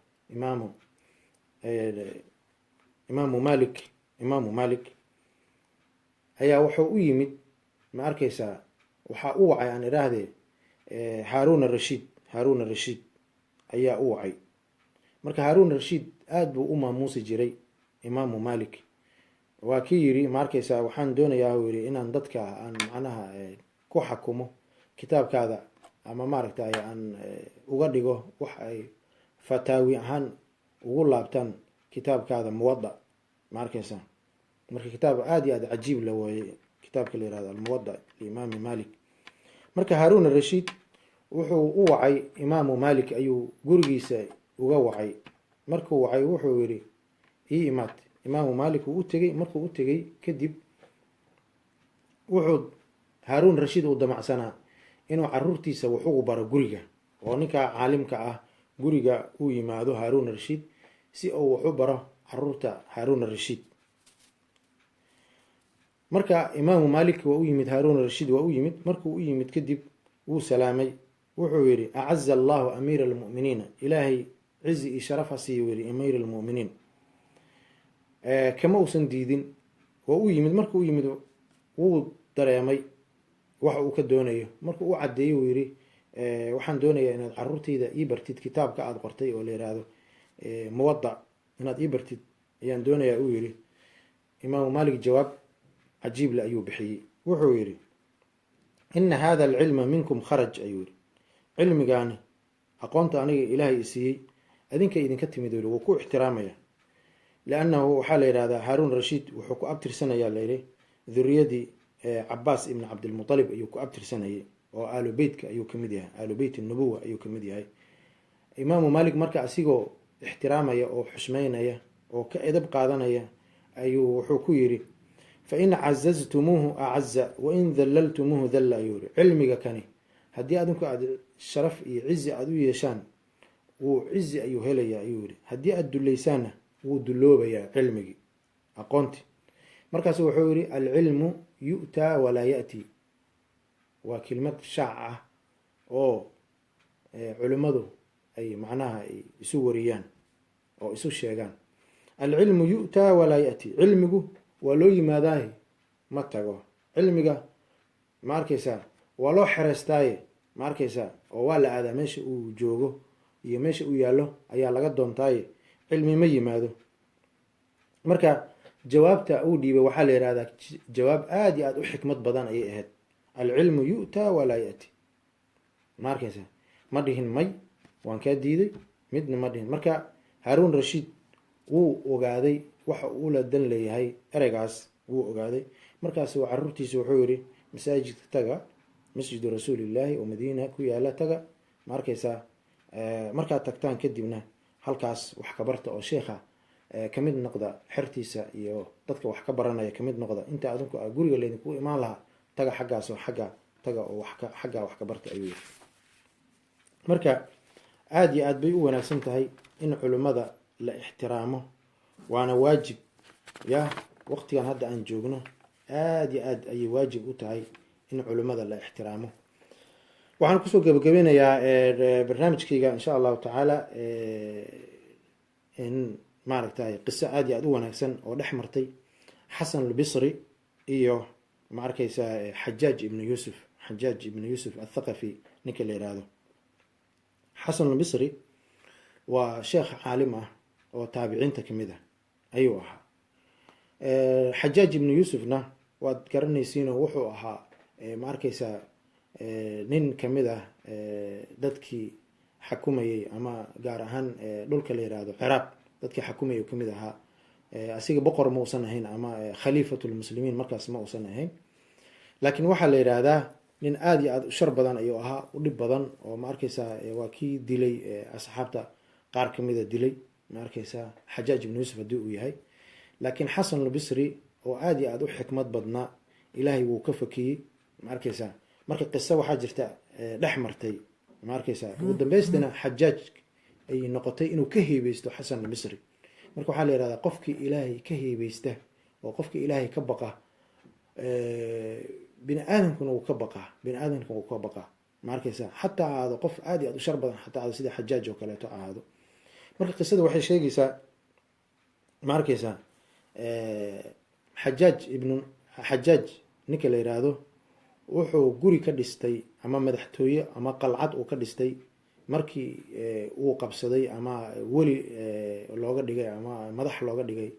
Imaamu Malik, Imaamu Malik ayaa wuxuu u yimid, ma arkaysaa, waxaa u wacay, aan idhaahdee, Haarun Arashiid. Haarun Arashiid ayaa u wacay. Marka Haarun Rashiid aada buu u maamuusi jiray Imaamu Malik. Waa kii yiri, ma arkaysaa, waxaan doonayaa, uu yiri, inaan dadka aan macnaha ku xakumo kitaabkaada ama maaragtay aan uga dhigo wax ay fataawi ahaan ugu laabtaan kitaabkaada Muwada, ma arkaysaa. Marka kitaab aada iyo aada cajiib la waaye kitaabka la yihahdo Almuwada liimaami Malik. Marka Haarun Arashiid wuxuu u wacay Imaamu Malik ayuu gurigiisa uga wacay. Markuu wacay wuxuu yidhi, ii imaad. Imaamu Malik wuu u tegey. Markuu u tegey kadib wuxuu Haaruun Rashiid uu damacsanaa inuu caruurtiisa wax ugu baro guriga, oo ninkaa caalimka ah guriga uu yimaado Haaruun Rashiid si uu wax u baro caruurta Haaruun Rashiid. Marka Imaamu Malik waa u yimid, Haaruun Rashiid waa u yimid. Markuu u yimid kadib wuu salaamay. Wuxuu yidhi, acaza allahu amiira almu'miniina, Ilaahay cizi iyo sharaf ha siiyo, yidhi, amiir almu'miniin. Kama uusan diidin, waa u yimid. Markuu u yimid wuu dareemay waxa uu ka doonayo. Markuu u caddeeyey uu yidhi, waxaan doonayaa inaad caruurtayda ii bartid kitaabka aada qortay oo la yihahdo Muwada, inaad ii bartid ayaan doonayaa, uu yidhi. Imaamu Malik jawaab cajiible ayuu bixiyey. Wuxuu yidhi, ina hada alcilma minkum kharaj, ayuu yidhi, cilmigaani, aqoonta aniga Ilaahay i siiyey, adinka idinka timid, yidhi. Wuu ku ixtiraamaya, liannahu waxaa la yidhahdaa Haaruun Rashiid wuxuu ku abtirsanayaa, layidhi, dhuriyadii Cabaas ibn Cabdilmutalib ayuu ku abtirsanayay, oo aalu beytka ayuu kamid yahay, aalu beyt nubuwa ayuu kamid yahay Imaamu Malik. Marka asigoo ixtiraamaya oo xushmeynaya oo ka edab qaadanaya ayuu wuxuu ku yidhi, fain cazaztumuuhu acaza wain dallaltumuuhu dalla, ayuu yihi. Cilmiga kani haddii adinku aada sharaf iyo cizi aada u yeeshaan, wuu cizi ayuu helaya, ayuu yihi. Haddii aada dulaysaanna wuu duloobayaa cilmigii, aqoonti. Markaasu wuxuu yihi, alcilmu yu'taa walaa ya'ti. Waa kelmad shaac ah oo culimmadu ay macnaha ay isu wariyaan oo isu sheegaan. Alcilmu yu'taa walaa ya'ti, cilmigu waa loo yimaadaahi, ma tago cilmiga. Ma arkaysaa, waa loo xereystaaye, ma arkaysaa, oo waa la aadaa meesha uu joogo iyo meesha uu yaallo ayaa laga doontaaye, cilmi ma yimaado. Marka jawaabta uu dhiibay waxaa la yihahdaa jawaab aada iyo aada u xikmad badan ayay ahayd: "Alcilmu yu'taa walaa ya'ti." Ma arkaysaa, ma dhihin "May, waan kaa diiday," midna ma dhihin. Marka Haaruun Rashiid wuu ogaaday waxa uu la dan leeyahay ereygaas, wuu ogaaday. Markaas caruurtiisa wuxuu yihi: "Masaajidka taga, Masjidu Rasuulillaahi oo Madiina ku yaala taga, ma arkaysaa, markaad tagtaan kadibna halkaas wax ka barta oo sheekha kamid noqda, xertiisa iyo dadka wax ka baranaya kamid noqda. Inta adinku a guriga laydinku imaan lahaa, taga xaggaas oo xagga taga oo wax ka xaggaa wax ka barta," ayuu yiri. Marka aada iyo aad bay u wanaagsan tahay in culimmada la ixtiraamo, waana waajib. Ya waqtigan hadda aan joogno aada iyo aad ayay waajib u tahay in culimmada la ixtiraamo. Waxaan kusoo gebagabeynayaa barnaamijkayga, insha Allahu tacaala, in maaragtay qiso aada iyo aada u wanaagsan oo dhex martay Xasan Albisri iyo, ma arkaysaa, Xajaaj ibnu Yuusuf, Xajaaj ibnu Yuusuf Athaqafi ninka la yihahdo. Xasan Albisri waa sheekh caalim ah oo taabiciinta kamid ah ayuu ahaa. Xajaaj ibnu Yuusufna waad garanaysiinoo wuxuu ahaa, ma arkaysaa, nin kamid ah dadkii xakumayay ama gaar ahaan dhulka la yihahdo Ciraaq dadkii xakumayay kamid ahaa. Asiga boqor ma uusan ahayn ama khaliifatulmuslimiin markaas ma uusan ahayn, laakiin waxaa la yidhaahdaa nin aada iyo aada u shar badan ayuu ahaa, u dhib badan oo, ma arkaysaa, waa kii dilay asxaabta qaar kamida dilay, ma arkaysaa, Xajaaj ibnu Yuusuf haddii uu yahay. Laakiin Xasan Albisri oo aada iyo aada u xikmad badnaa, Ilaahay wuu ka fakiyey, ma arkaysaa. Marka qiso waxaa jirta dhex martay, ma arkaysaa, ugu dambeystina Xajaaj ay noqotay inuu ka heybeysto Xasan Albisri. Marka waxaa la yihahdaa qofkii Ilaahay ka heybeysta oo qofkii Ilaahay ka baqa, bini aadamkuna wuu ka baqaa, bini aadamkuna wuu ka baqaa, ma arkaysaa, xataa ahaado qof aada iyo aad u shar badan, xataa ahaado sida Xajaaj oo kaleeto ahaado. Marka qisada waxay sheegaysaa, ma arkaysaa, Xajaaj ibnu Xajaaj ninka la yidhaahdo wuxuu guri ka dhistay ama madaxtooye ama qalcad uu ka dhistay markii uu qabsaday ama weli looga dhigay ama madax looga dhigay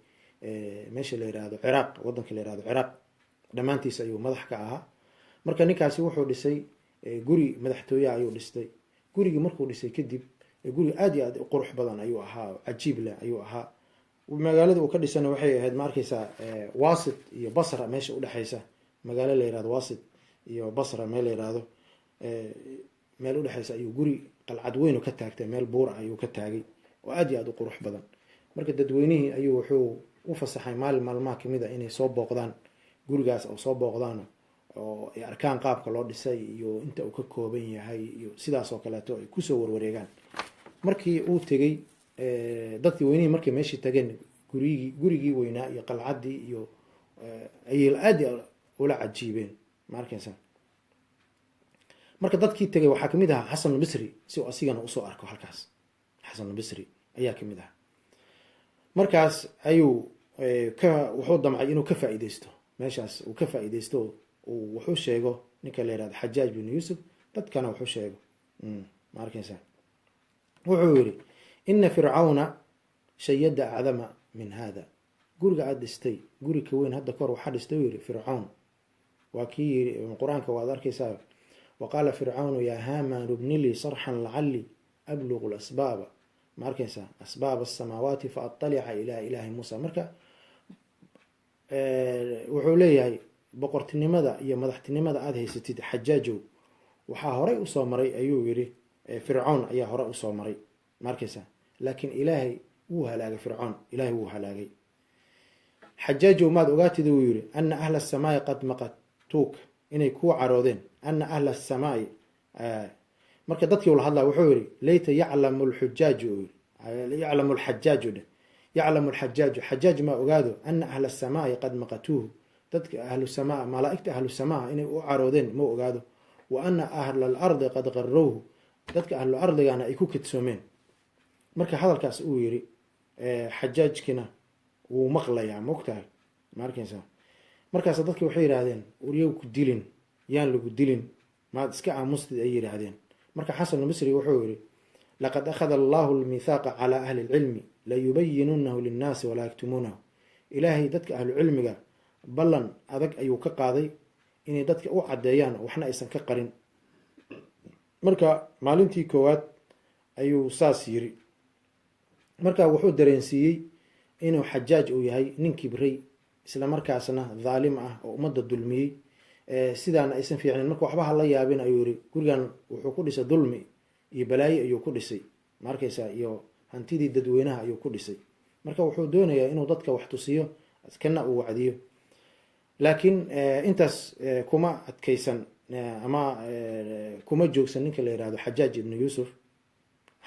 meesha la yihahdo Ciraaq, waddanka la yihahdo Ciraaq dhammaantiis ayuu madax ka ahaa. Marka ninkaasi wuxuu dhisay guri madaxtooyaha ayuu dhistay. Gurigii markuu dhisay kadib, guri aada iyo aad u qurux badan ayuu ahaa, cajiib leh ayuu ahaa. Magaalada uu ka dhisana waxay ahayd, ma arkaysaa, Wasit iyo Basra meesha udhexeysa, magaalo la yihahdo Wasit iyo Basra meel la yihahdo, meel udhexeysa ayuu guri qalcad weyn ka taagtay, meel buura ayuu ka taagay oo aada iyo aada u qurux badan. Marka dadweynihii ayuu wuxuu u fasaxay maalin maalmaha kamid a inay soo booqdaan gurigaas, oo soo booqdaan oo ay arkaan qaabka loo dhisay iyo inta uu ka kooban yahay iyo sidaas oo kaleeto ay kusoo warwareegaan. Markii uu tegey, dadkii weynihii markay meeshii tageen, gurigii weynaa iyo qalcaddii iyo ayay aad ula cajiibeen, ma arkaysa. Marka dadkii tegay waxaa kamid ahaa Xasan Albisri, si uu asigana usoo arko halkaas. Xasan Albisri ayaa kamid ahaa. Markaas ayuu ka wuxuu damcay inuu ka faa'iideysto meeshaas, uu ka faa'iideysto, uu wuxuu sheego ninka la yihahdo Xajaaj bin Yuusuf, dadkana wuxuu sheego, ma arkaysa. Wuxuu yihi: "Ina Fircawna shayada acdama min hada." Guriga aada dhistay guri ka weyn hadda kahor waxaa dhistay, u yihi, Fircawn. Waa kii yiri qur-aanka, waad arkaysaa: "Waqaala Fircawnu yaa Haamaanu bni lii sarxan lacalii ablugu lasbaaba," ma arkaysaa, "asbaaba asamaawaati fa aطalica ilaa ilaahi Muusa." Marka wuxuu leeyahay: "Boqortinimada iyo madaxtinimada aada haysatid, Xajaajow, waxaa horey usoo maray," ayuu yiri, "Fircown ayaa hore usoo maray, ma arkaysaa, laakiin Ilaahay wuu halaagay Fircoon, Ilaahay wuu halaagay. Xajaajow, maad ogaatid," uu yiri, "ana ahla asamaai qad maqatuuk," inay kuu caroodeen, "ana ahla asamaai." Marka dadkii ula hadlaya wuxuu yihi: "Layta yaclamu lxujaaju," uu yiri, "yaclamu lxajaaju," dheh, "yaclamu lxajaaju, Xajaaj maa ogaado, ana ahla asamaai qad maqatuuhu," dadka ahlu samaa, malaaigta ahlu samaa inay u caroodeen ma ogaado, "wa ana ahla alardi qad qarowhu," dadka ahlu ardigana ay ku kadsoomeen. Marka hadalkaas uu yiri, Xajaajkina wuu maqlayaa, maogtahay, ma arkaysaa. Markaas dadki waxay yidhaahdeen: "Waryow ku dilin." Yaan lagu dilin, maad iska aamustid, ay yidhaahdeen. Marka Xasan Albasri wuxuu yihi: "Laqad akhada Allahu almithaaqa calaa ahli lcilmi layubayinunahu linnaasi walaa yaktumuunahu." Ilaahay dadka ahlucilmiga ballan adag ayuu ka qaaday inay dadka u caddeeyaan, waxna aysan ka qarin. Marka maalintii koowaad ayuu saas yiri. Marka wuxuu dareensiiyey inuu Xajaaj uu yahay nin kibray, isla markaasna dhaalim ah oo ummadda dulmiyey, sidaana aysan fiicnayn. Marka waxba hala yaabin, ayuu yiri. Gurigan wuxuu ku dhisay dulmi iyo balaayo ayuu ku dhisay, ma arkaysaa, iyo hantidii dadweynaha ayuu ku dhisay. Marka wuxuu doonayaa inuu dadka wax tusiyo, kana uu wacdiyo. Laakiin intaas kuma adkaysan ama kuma joogsan ninka la yihahdo Xajaaj ibnu Yuusuf.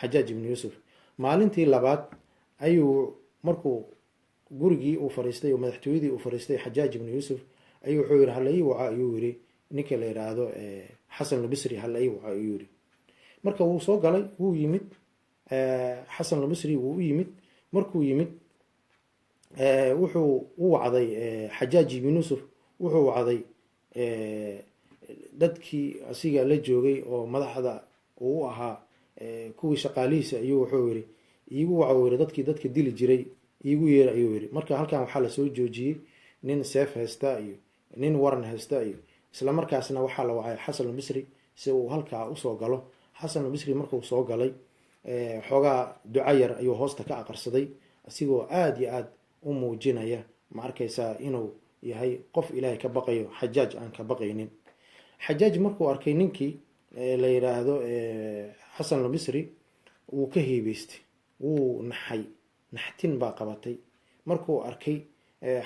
Xajaaj ibnu Yuusuf maalintii labaad ayuu, markuu gurigii uu fariistay oo madaxtooyadii uu fariistay Xajaaj ibnu Yuusuf, ayuu wuxuu yihi: "Hala ii waco," ayuu yiri, "ninka la yidhaahdo Xasan Albasri, hala ii waco," ayuu yiri. Marka wuu soo galay, wuu yimid Xasan Albasri, wuu u yimid. Markuu yimid wuxuu u wacday Xajaaj ibnu Yuusuf, wuxuu wacday dadkii asiga la joogay oo madaxda uu u ahaa, kuwii shaqaalihiisa ayuu wuxuu yiri: "Iigu waca," yiri, "dadkii dadka dili jiray, iigu yeera," ayuu yiri. Marka halkan waxaa lasoo joojiyey nin seef haysta iyo nin waran haysta, iyo isla markaasna waxaa la wacay Xasan Albasri si uu halkaa usoo galo. Xasan Albasri markuu soo galay, xoogaa duco yar ayuu hoosta ka aqarsaday, asigoo aada iyo aada u muujinaya, ma arkaysaa, inuu yahay qof Ilaahay ka baqayo, Xajaaj aan ka baqaynin. Xajaaj markuu arkay ninkii la yidhaahdo Xasan Albasri, wuu ka heebeystay, wuu naxay, naxtin baa qabatay. Markuu arkay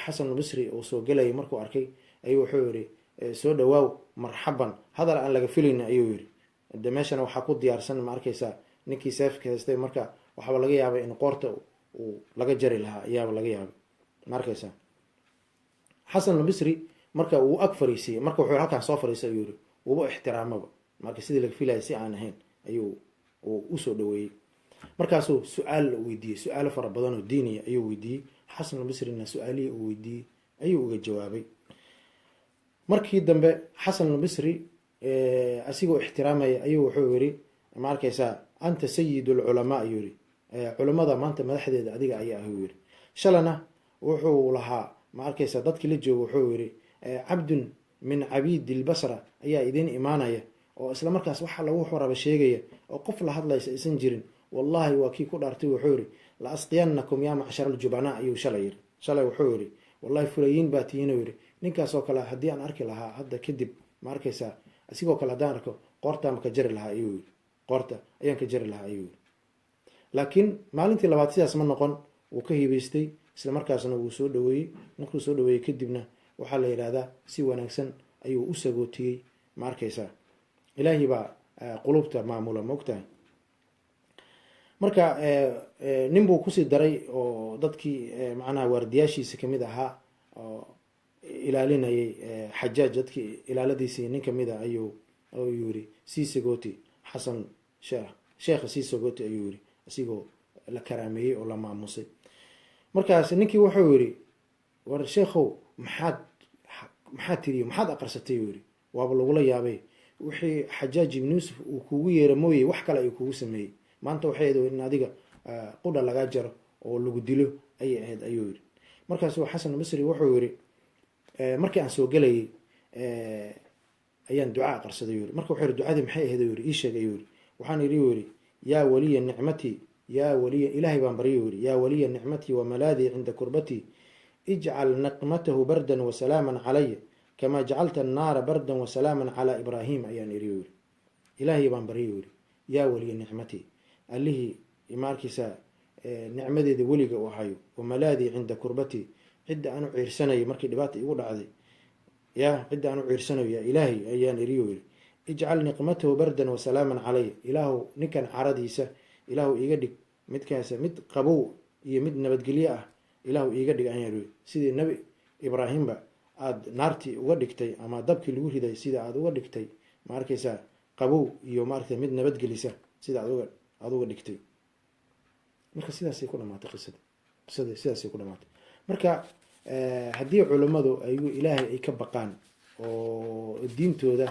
Xasan Albasri uu soo gelayay, markuu arkay ayuu wuxuu yihi: "Soo dhawaaw, marxaban." Hadal aan laga filaynin ayuu yihi. De meeshana waxaa ku diyaarsan, ma arkaysaa, ninkii seefka haystay. Marka waxaaba laga yaabay in qoorta uu laga jari lahaa ayaaba laga yaabay, ma arkaysaa. Xasan Albasri marka wuu ag fariisiyey. Marka wuxuu halkaan soo fariisay, ayuu yihi. Wuuba ixtiraamaba. Marka sidii laga filayay si aan ahayn ayuu uu usoo dhaweeyey. Markaasuu su-aal la weydiiyey, su-aalo fara badan oo diiniya ayuu weydiiyey. Xasan Albasrina su-aalihii uu weydiiyey ayuu uga jawaabay. Markii dambe Xasan Albasri asigoo ixtiraamaya ayuu wuxuu yiri, ma arkaysaa, "Anta sayid lculamaa," ayuu yiri, "culamada maanta madaxdeeda adiga ayaa ah," yiri. Shalana wuxuu lahaa, ma arkaysaa, dadkii la jooga wuxuu yiri: "Cabdun min cabiidi lbasra ayaa idiin imaanaya oo isla markaas waxa lagu raba sheegaya oo qof la hadlaysa aysan jirin." Wallahi waa kii ku dhaartay, wuxuu yiri: "La asqiyanakum yaa macshar aljubanaa," ayuu shalay yiri. Shalay wuxuu yiri: "Wallahi fulayiin baa tihiin," yiri. "Ninkaasoo kale haddii aan arki lahaa hadda kadib, ma arkaysaa, isigoo kale haddaan arko, qoortaanba ka jari lahaa," ayuu yiri, "qoorta ayaan ka jari lahaa," ayuu yiri. Laakiin maalintii labaad sidaas ma noqon. Wuu ka hibaystay, isla markaasna wuu soo dhaweeyey. Markuu soo dhaweeyey kadibna waxaa la yidhahdaa si wanaagsan ayuu u sagootiyey. Ma arkaysaa, Ilaahi baa qulubta maamula, ma ogtahay? Marka nin buu kusii daray oo dadkii macnaha waardiyaashiisa kamid ahaa oo ilaalinayay Xajaaj, dadkii ilaaladiisii nin kamid a ayuu yiri: "Sii sagooti Xasan sheekh, sheekha sii sagooti," ayuu yiri, isigoo la karaameeyey oo la maamusay. Markaas ninkii wuxuu yiri: "War sheekhow, maxaad tiriyo, maxaad aqarsatay?" uu yiri. "Waaba lagula yaabay. Wixii Xajaaj ibnu Yuusuf uu kugu yeera mooye, wax kale ayuu kugu sameeyey maanta. Waxay ahayd in adiga qudha lagaa jaro oo lagu dilo ayay ahayd," ayuu yiri. Markaasuu Xasan Basri wuxuu yiri: "Markii aan soo gelayay ayaan duca aqarsaday," yiri. Marka wuxuu yiri: "Ducadii maxay ahayd?" yiri. "Ii sheeg," ayuu yiri. "Waxaan yidhi," yiri, "yaa waliya nicmatii, yaa waliya," Ilaahay baan baryay, yiri, "yaa waliya nicmatii wamalaadii cinda kurbatii, ijcal niqmatahu bardan wasalaaman calaya kama jacalta annaara bardan wasalaaman calaa Ibraahim," ayaan iri, yiri. "Ilaahay baan baryay," yiri, "yaa waliya nicmatii, allihii, ma arkaysaa, nicmadeeda weliga u ahayo, wamalaadii cinda kurbatii, cidda aan u ciirsanayo markii dhibaata igu dhacday, ya cidda aan u ciirsanayo, yaa Ilaahay," ayaan iri, yiri, "ijcal niqmatahu bardan wasalaaman calaya." Ilaahu ninkan caradiisa, Ilaahu iiga dhig midkaas mid qabow iyo mid nabadgelyo ah, Ilaahu iiga dhig, ayaan iri, sidii Nabi Ibraahimba aada naartii uga dhigtay ama dabkii lagu riday sida aada uga dhigtay, ma arkaysaa, qabow iyo maaragtay mid nabadgelisa sida aada uga dhigtay. Marka sidaasay ku dhamaatay qisada. Qisada sidaasay ku dhamaatay. Marka haddii culimmadu ay Ilaahay ay ka baqaan Oo diintooda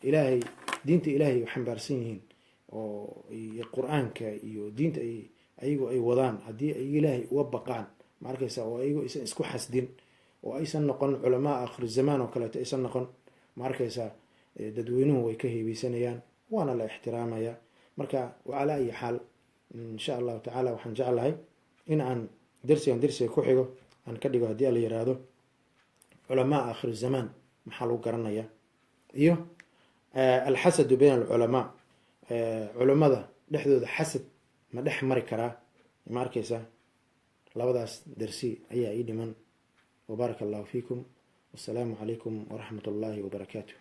Ilaahay, diinta Ilaahay u xambaarsan yihiin oo iyo Qur-aanka iyo diinta ay ayagu ay wadaan, haddii ay Ilaahay uga baqaan, ma arkaysa, oo ayagu aysan isku xasdin oo aysan noqon culamaa akhir zamaan oo kaleeto aysan noqon, ma arkaysaa, dadweynuhu way ka heebeysanayaan, waana la ixtiraamaya. Marka wacalaa ayi xaal, insha Allahu tacaala, waxaan jeclahay in aan dersigan dersiga ku xigo aan ka dhigo, haddii ala yiraahdo, culamaa akhir zamaan maxaa lagu garanaya iyo alxasadu bayna alculamaa, culamada dhexdooda xasad ma dhex mari karaa? Ma arkaysaa, labadaas dersi ayaa ii dhiman. Wabaaraka Allahu fiikum, wassalaamu calaykum waraxmat ullahi wabarakaatuh.